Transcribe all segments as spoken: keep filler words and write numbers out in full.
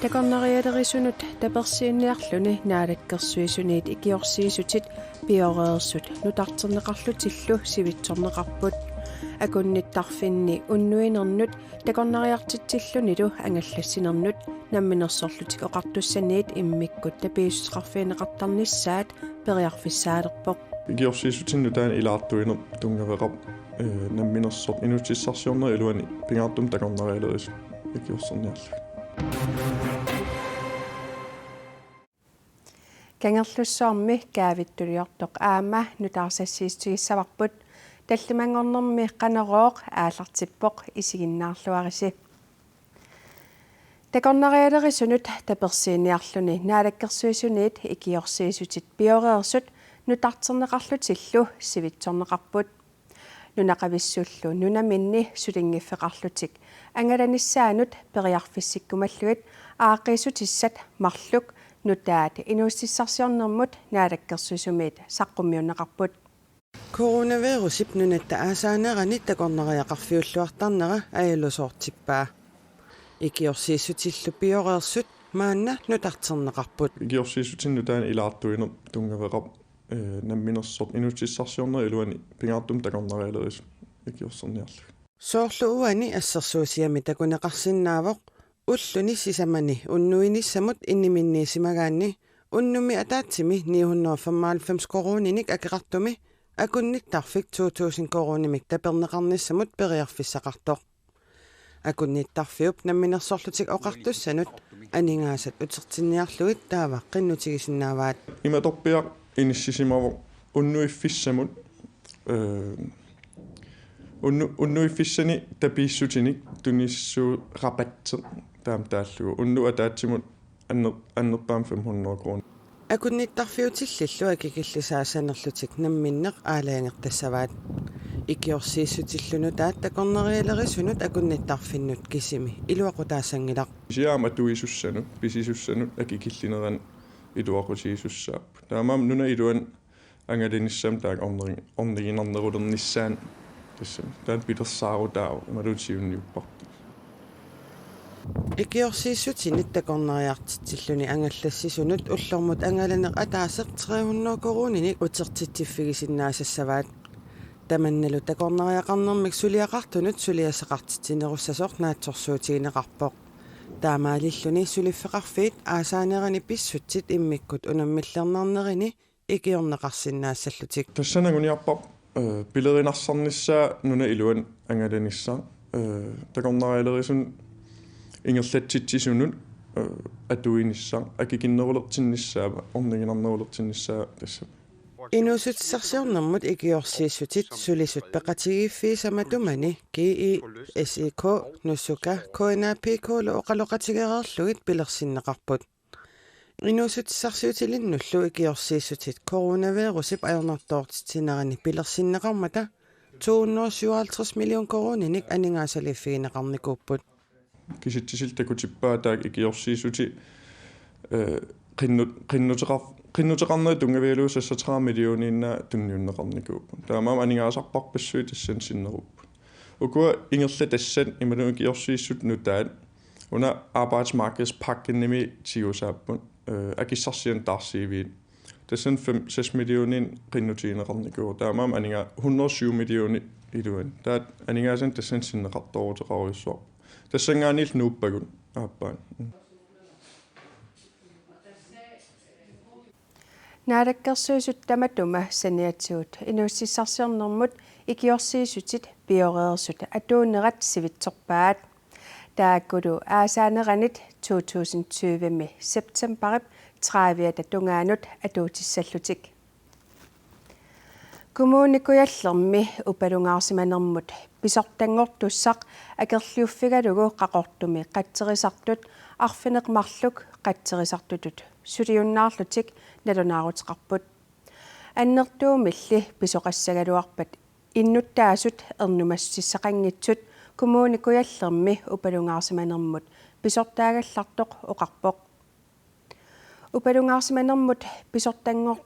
Takornarialerisunut tapersiinniarluni naalakkersuisuniit ikiorsiissutit pioreersut nutarterneqarlutillu sivitsorneqarput. Akunnittarfinni unnuinernut takornariartitsillunilu angallassinermut Namminersorlutik Oqartussaniit immikkut tapiissuteqarfigineqartarnissaat periarfissaalerpoq. Ikiorsiissutinik nutaanik ilaartuineq tunngaveqarpoq, eh, namminersortut inuussutissarsiornerup iluani pingaartumik takornarialerisut ikiorserniarlugit. Kangerlussuarmi kaavittuliortoq aamma nutaarsassiissutigissavarput. Tallimanngornermi Qanorooq aallartippoq, isiginnaarluarisi. Takornarialerisunut tapersiinniarluni naalakkersuisuniit ikiorsiissutit pioreersut nutarterneqarlutillu sivitsorneqarput. Nunaqavissullu nunaminni sulinngiffeqarlutik angalanissaannut periarfissikkumallugit aaqqiissutissat marluk nutaat inuussutissarsiornermut naalakkersuisumiit saqqummiunneqarput. Coronavirusip nunatta aasaanerani takornariaqarfiulluartarnera ajuusoortippaa. Ikiorsiissutillu pioreersut maanna nutarterneqarput. Ikiorsiissutinik nutaanik ilaartuineq tunngaveqarpoq, eh, namminersortut inuussutissarsiornerup iluani pingaartumik takornarialerisut ikiorserniarlugit. Soorlu uani assersuusiami takuneqarsinnaavoq, ulluni sisamani unnuinissamut inniminniisimagaanni unnummi ataatsimi ni hundrede og femoghalvfems koruuninik akeqartumi akunnittarfik to tusind koruunimik taperneqarnissamut periarfissaqartoq. Akunnittarfiup Namminersorlutik Oqartussanut aningaasat utertinniarlugit taava qinnutigisinnaavaat. Imatorpiaq inissisimavoq unnuiffissamut, eh, unnu-, unnuiffissani tapiissutinik tunissuup rabatteq taama taallugu. Unnuup ataatsimut anner-, annerpaamik fem hundrede kroner. Akunnittarfiutillillu akikillisaassanerlutik namminneq aalajangertassavaat. Ikiorsiissutillu nutaat takornarialerisunut akunnittarfinnut kisimi iluaqutaassanngilaq. Kisianni aamma atuisussanut, pisisussanut akikillinerani iluaqutigisussaavoq. Taamaammat nunap iluani angalanissamut taakku orneri-, orniginarnerulernissaannut tassami. Taanna pilersaarutaavoq imaluunniit siunniupparput. Ikiorsiissutinit takornariartitsilluni angallassisunut ullormut angalaneq ataaseq tre hundrede koruuninik utertitsiffigisinnaassavat. Tamannalu takornariaqarnermik suliaqartunut suliassaqartitsinerussasoq naatsorsuutigineqarpoq. Taamaalilluni suliffeqarfiit aasaanerani pissutsit immikkut unammillernarnerini ikiorneqarsinnaassallutik. Tassani anguniarparput, eh, pilerinarsarnissaa nunap iluani angalanissaq, eh, takornarialerisunut ingerlatsitsisunut, eh, atuinissaq, akikinnerulertinnissaa, orniginarnerulertinnissaa tassa. Inuussutissarsiornermut ikiorsiissutit sulisut peqatigiiffiisa matumani G I S I K, Nusuka, K N A P K-lu oqaloqatigereerlugit pilersinneqarput. Inuussutissarsiutilinnullu ikiorsiissutit coronavirusip ajornartoortitsinerani pilersinneqarmata to hundrede syvoghalvtreds million koruuninik aningaasaliiffigineqarnikuupput. Kisitsisillu takutippaa taakku ikiorsiissutit, eh, qinnut-, qinnuteqar-, qinnuteqarnerit tunngavigalugu seksogtredive millioniinnaat tunniunneqarnikuupput. Taamaammat aningaasarpassuit tassani sinnerupput. Ukua ingerlatassat imaluunniit ikiorsiissutit nutaat una arbejdsmarkedspakkenimi tigusaapput, eh, akissarsianik taarsiiviit. Tassani fem, seks millioninik qinnutigineqarnikuuvoq. Taamaammat aninga-, hundrede syv millionit iluani. Taava aningaasanik tassani sinneqartooruteqarujussuarpoq. Tassanngaanniillu nuuppagut aappaat. Mm. Naalakkersuisut tamatuma saniatigut inuussutissarsiornermut ikiorsiissutit pioreersut atuunerat sivitsorpaat. Taakkulu aasaaneranit to tusind tyve-mi septembarip tredive-ata tungaanut atuutissallutik. Kommune Kujallermi upalungaarsimanermut pisortanngortussaq akerliuffigalugu Qaqortumi qatserisartut arfineq-marluk qatserisartutut suliunnaarlutik nalunaaruteqarput. Annertuumilli pisoqassagaluarpat innuttaasut ernumassutissaqanngitsut Kommune Kujallermi upalungaarsimanermut pisortaagallartoq oqarpoq. Upalungaarsimanermut pisortanngor-,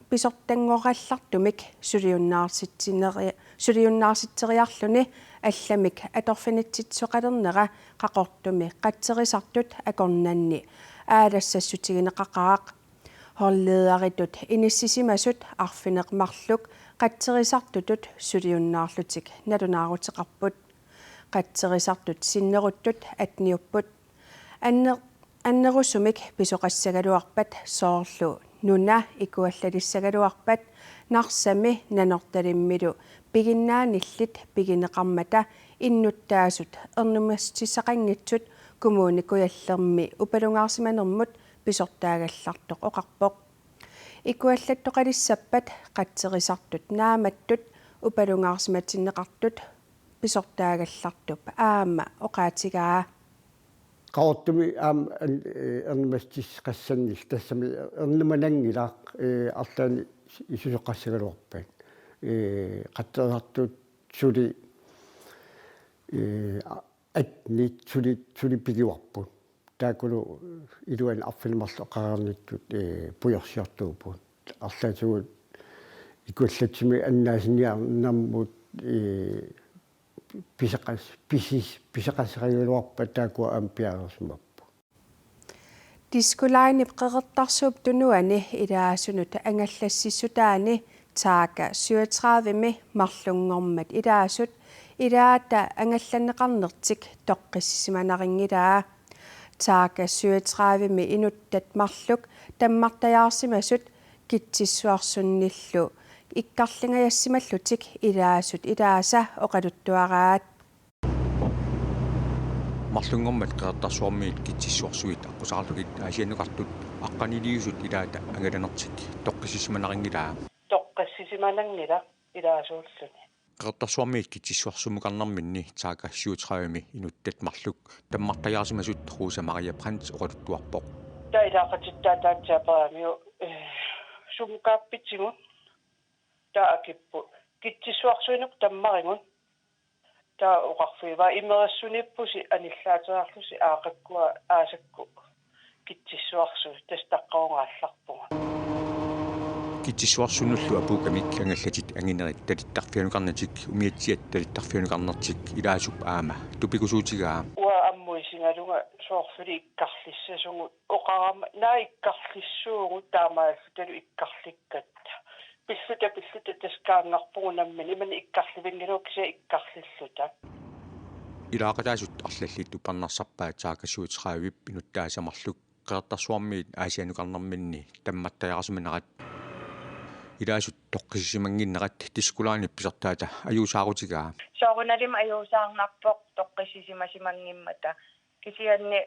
pisortanngorallartumik suliunnaarsitsineri-, suliunnaarsitseriarluni allamik atorfinitsitsisoqalernera Qaqortumi qatserisartut akornanni aalassassutigineqaqaaq. Holdlederitut inissisimasut arfineq-marluk qatserisartutut suliunnaarlutik nalunaaruteqarput. Qatserisartut sinneruttut atteniupput. Anner-, annerusumik pisoqassagaluarpat soorlu nuna ikuallalissagaluarpat Narsami Nanortalimmilu piginnaanillit pigineqarmata innuttaasut ernumassutissaqanngitsut Kommune Kujallermi upalungaarsimanermut pisortaagallartoq oqarpoq. Ikuallattoqalissappat qatserisartut naammattut upalungaarsimatinneqartut pisortaagallartup aamma oqaatigaa. Qaqortumi aamma an-, eh, ernumassutissaqassannillu tassami ernumananngilaq, eh, arlaannik susoqassagaluarpat. Eh, qatserisartut suli, eh, a-, attenit suli, suli pigivarput. Taakkulu iluani arfineq-marluk oqareernittut, eh, pujorsiortuupput. Arlaatigut ikuallatsimik annaasiniarnermut, eh, pisoqas-, pisis-, pisoqassarigaluarpat taakkua aamma piareersimapput. Disko Linep Qeqertarsuup Tunuani ilaasunut angallassissutaani Taaka syvogtredive-mi marlunngormat ilaasut ilaata angallanneqarnertik toqqissisimanarinngilaat. Taaka syvogtredive-mi inuttat marluk tammartajaarsimasut Kitsissuarsunnillu ikkarlingajassimallutik ilaasut ilaasa oqaluttuaraat. Marlunngormat Qeqertarsuarmiit Kitsissuarsuit aqqusaarlugit Aasiannukartut aqqaniliusut ilaata angalanertik toqqissisimanarinngilaat. Toqqissisimananngilaq ilaasuulluni. Qeqertarsuarmiit Kitsissuarsuukarnerminni Taaka syvogtredive-mi inuttat marluk tammartajaarsimasut Rosa Maria Brandt oqaluttuarpoq. Taava ilaaqatitta ataatsip aperiaramiuk, eh, sumukaappitigut taava akipput: Kitsissuarsuinerput tammarigut. Taava oqarfigivaa: Imerissuniippusi anillaateriarlusi aaqqakkua aasakkut Kitsissuarsuit, tassa taqqavunga aallarpugut. Kitsissuarsunnullu apuukkamik angallatit anginerit talittarfianukarnatik umiatsiat talittarfianukarnertik ilaasup aamma tupigusuutigaa. Uanga ammut isigalunga soorlu ikkarlissasugut, oqarama: Naa, ikkarlissuugut, taamaalillutalu ikkarlikkatta. Pilluta, pilluta, tassa kaanngarpugut nammineq, imannak ikkarlivinngilagut kisianni ikkarlilluta. Ilaaqataasut arlallit uppernarsarpaat Taaka syvogtredive-p inuttaasa marluk Qeqertarsuarmiit Aasiannukarnerminni tammartajaarsimanerat. Ilaasut toqqissisimannginnerat Disko Linep pisortaata ajuusaarutigaa. Soorunalimi ajuusaarnarpoq toqqissisimasimanngimmat. Kisianni,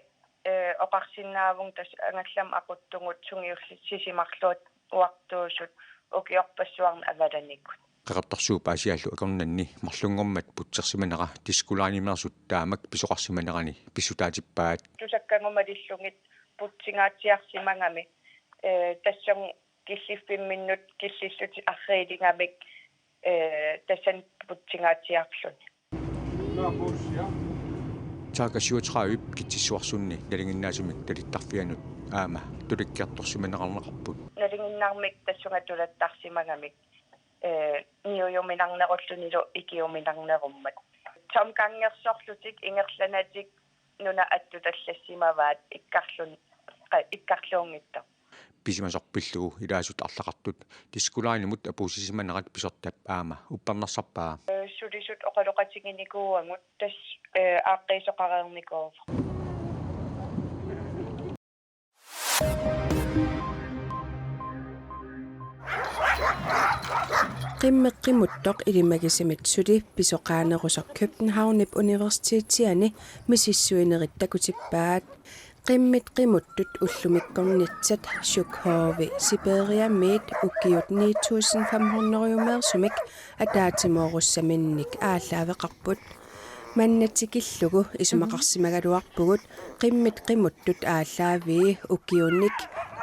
eh, oqarsinnaavunga tassa angallamik aquttugut sungiullissisimarluartuusut ukiorpassuarni avalanikut. Qeqertarsuup Aasiallu akornanni marlunngormat putsersimanera Disko Lineimeersut taamak pisoqarsimanerani pissutaatippaat. Tusakkanngumalillugit putsingaatsiarsimagami, eh, tassunga killiffimminnut killillutik arriiligamik, eh, tassani putsingaatsiarluni. Taaka syvogtredive-p Kitsissuarsunni nalinginnaasumik talittarfianut aamma tulakkiartorsimaneqarneqarput. Nalinginnarmik tassunga tulattarsimagamik, eh, niujuminarnerullunilu ikiuminarnerummat. Tomgangerisorlutik ingerlanatik nuna attutallassimavaat ikkarlun-, qa-, ikkarluunngitsoq. Pisimasoq pillugu ilaasut arlaqartut Disko Linemut apuussisimanerat pisortap aamma uppernarsarpaa. Sulisut oqaloqatiginikuuagut, tassa, eh, aaqqiisoqareernikuuvoq. Qimmit qimuttoq ilimagisamit suli pisoqaanerusoq Københavnip Universitetiani misissuinerit takutippaat. Qimmit qimuttut ullumikkornitsat Sjukhove Sibiriamiit ukiut ni tusind fem hundrede-meersumik ataatsimoorussaminnik aallaaveqarput. Manna tikillugu isumaqarsimagaluarpugut qimmit qimuttut aallaavii ukiunik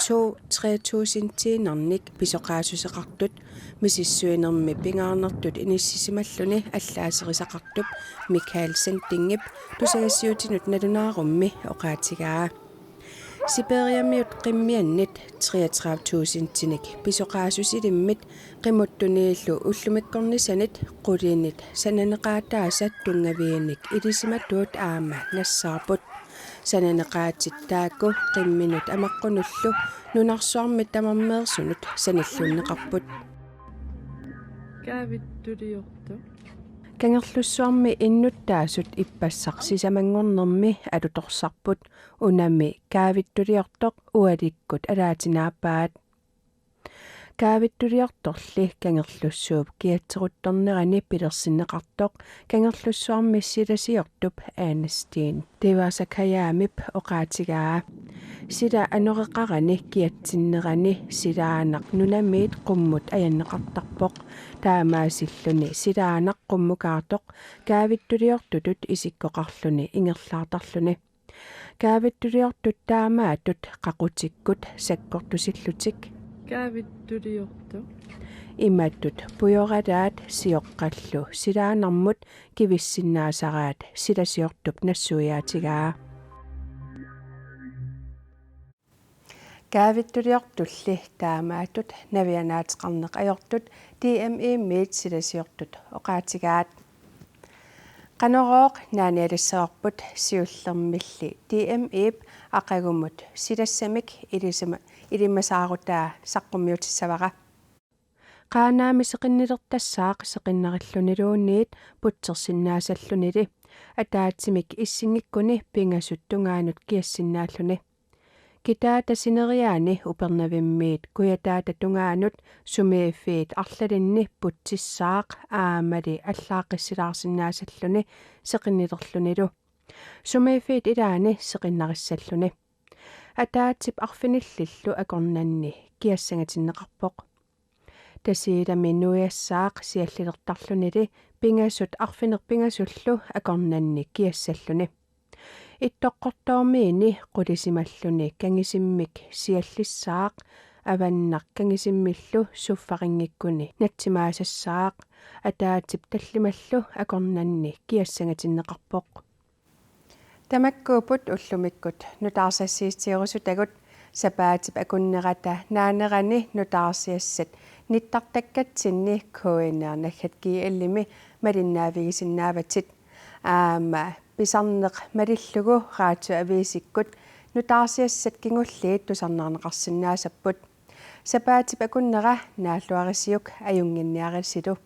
to tre tusindiinernik pisoqaassuseqartut, misissuinermi pingaarnertut inissisimalluni allaaserisaqartup Michael Sendingip tusagassiuutinut nalunaarummi oqaatigaa. Siberiamiut qimmiannit treogtredive tusindinik pisoqaasusilimmit qimuttuniillu ullumikkornissanit qulinit sananeqaataasat tunngaviinik ilisimatuut aamma nassaarput. Sananeqaatit taakku qimminut amaqqunullu nunarsuarmi tamarmeersunut sanillunneqarput. Kaavittuliortoq. Kangerlussuarmi innuttaasut ippassaq sisamanngornermi alutorsarput, unami kaavittuliortoq ualikkut alaatinaapaat. Kaavittuliortorli Kangerlussuup kiatseruttornerani pilersinneqartoq Kangerlussuarmi silasiortup Ernestine Devasakajamip oqaatigaa. Sila anoreqarani kiatsinnerani silaannaq nunamiit qummut ajanneqartarpoq. Taamaasilluni silaannaq qummukaartoq kaavittuliortutut isikkoqarluni ingerlaartarluni. Kaavittuliortut taamaattut qaqutikkut sakkortusillutik. Kaavittuliortoq. Imatut pujoralaat sioqqallu silaannarmut kivissinnaasaraat silasiortup nassuiaatigaa. Kaavittuliortulli taamaattut navianaateqarneq ajortut D M E-miit silasiortut oqaatigaat. Qanorooq naanialissavarput siullermilli D M E-p aqagumut silassamik ilisima-, ilimasaarutaa saqqummiutissavara. Qaanaami seqinnilertassaaq seqinnarilluniluunniit putsersinnaasallunili, ataatsimik issinngikkuni pingasut tungaanut kiassinnaalluni. Kitaata sineriaani Upernavimmiit kujataata tungaanut sumiiffiit arlalinni putsissaaq aammali allaaqissilaarsinnaasalluni seqinnilerlunilu. Sumiiffiit ilaanni seqinnarissalluni. Ataatsip arfinillillu akornanni kiassangatinneqarpoq. Tasiilami nuiassaaq siallilertarlunili pingasut arfineq-pingasullu akornanni kiassalluni. Ittoqqortoormiini qulisimalluni kangisimmik siallissaaq, avannaq kangisimmillu suffarinngikkuni natsimaasassaaq, ataatsip tallimallu akornanni kiassangatinneqarpoq. Tamakkuupput ullumikkut nutaarsiassiitigissutagut. Sapaatip akunnerata naanerani nutaarsiassat nittartakkatsinni K N R naggat G L-imi malinnaavigisinnaavatit. Aamma pisarneq malillugu Radioavisikkut nutaarsiassat kingulliit tusarnaarneqarsinnaasapput. Sapaatip akunnera naalluarisiuk ajunnginniarisilu.